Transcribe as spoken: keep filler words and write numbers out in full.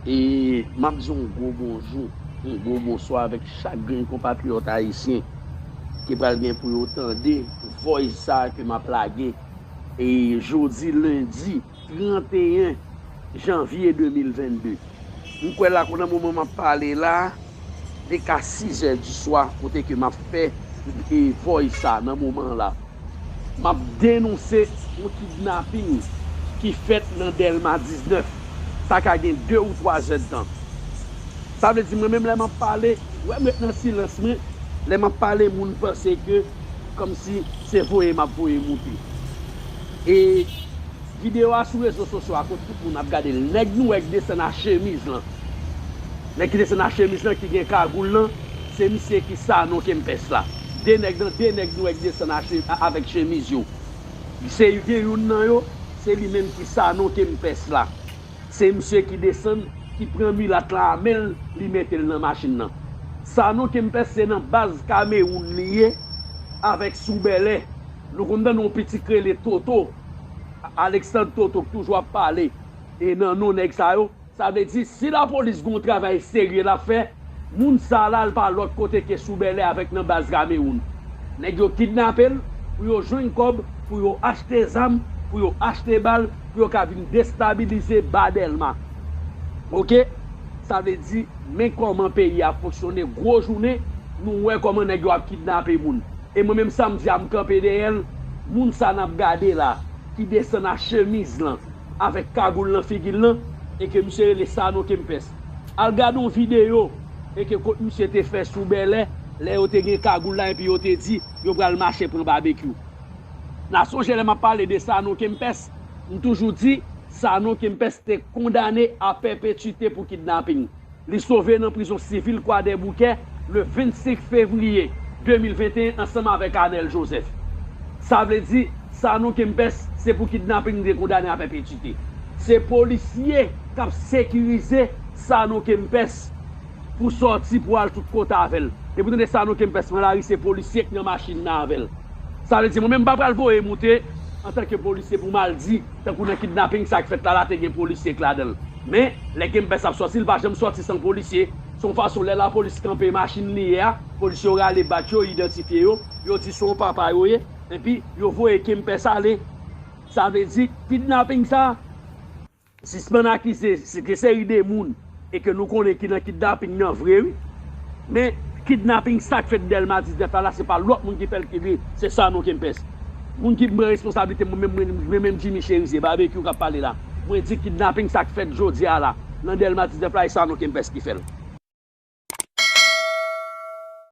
E m ap di yon gwo bonjou, yon gwo bonswa avèk chak grenn konpatriyòt ayisyen ki pral gen pou yo tande voice sa a ke m ap lage. E jodi lendi trannteyen janvye de mil vennde. M kwè la, nan moman m ap pale la, li ka sizè di swa, kote ke m ap fè e voice sa nan moman la. M ap denonse yon kidnaping ki fèt nan Dèlma diznèf. Sa ka gen de ou twa zèdtan. Sa vle di, mwen menm, lè m ap pale, wè, m ret nan silans mwen. Lè m ap pale, moun panse ke kòmsi se voye m ap voye moute. E videyo a sou rezo sosyo a, kot tout moun ap gade l. Nèg nou wè k desann a chemiz lan. Nèg ki desann a chemiz lan, ki gen kagoul lan, se misye ki Sanon Kempès la. De nèg nan, de nèg nou wè k desann a che-, a-, avèk chemiz yo. Se gen youn nan yo, se li menm ki Sanon Kempès la. Se misye ki desann, ki pran milat la a men l, li mete l nan machin nan. Sanon Kempès se nan baz Kamewoun li ye avèk Sou Bèlè. Nou konn tande yon pitit k rele Toto, Alexandre Toto, k toujou ap pale e nan non nèg sa yo. Sa vle di, si lapolis gen yon travay serye l ap fè, moun sa a la, l pa lòt kote ke Sou Bèlè avèk nan baz Kamewoun. Nèg yo kidnape l pou yo jwenn kòb, pou yo achte zam, pou yo achte bal, pou yo ka vin destabilize ba Dèlma. Oke? Sa vle di, men kòman peyi a fonksyone, gwo jounen, nou wè kòman nèg yo ap kidnape moun. E mwen menm, sa m di a, m kanpe dèyè l, moun sa n ap gade la, ki desann a chemiz lan, avèk kagoul nan figi l lan, e ke misye rele Sanon Kempès. Al gade yon videyo, e ke kot misye te fè Sou Bèlè, lè yo te gen kagoul la, epi yo te di, yo pral mache pran babekyou. N a sonje lè m ap pale de Sanon Kempès, m toujou di, Sanon Kempès te kondane a pèpetite pou kidnaping. Li sove nan prizon sivil Kwadèboukè le vennsenk fevriye de mil venteyen ansanm avèk Anèl Joseph. Sa vle di, Sanon Kempès, se pou kidnaping li te kondane a pèpetite. Se polisye k ap sekirize Sanon Kempès pou sòti pou al tout kote avè l. Depi w tande Sanon Kempès pran lari, se polisye k nan machin nan avè l. Sa vle di, mwen menm, m pa pral voye moute antanke polisye pou m al di, tankou nan kidnaping sa k fèt la, la te gen polisye k ladan l. Men, lè Kempès ap sòti, l pa janm sòti san polisye. Se yon fason, lè lapolis kanpe machin li ye a, polisye yo rale badj yo, idantifye yo, yo di se yon papa yo ye, epi yo voye Kempès ale. Sa vle di, kidnaping sa, sispann akize se de seri de moun e ke nou konnen ki nan kidnaping nan vre, wi. Men, kidnaping sa k fèt Dèlma diznèf la, la, se pa lòt moun ki fè l, ki li, se Sanon Kempès. Moun ki pran responsablite, mwen menm, mwen, mwen menm Jimmy Cherizier, Babekyou k ap pale la. Mwen di kidnaping sa k fèt jodi a la, nan Dèlma diznèf la, e Sanon Kempès ki fè l.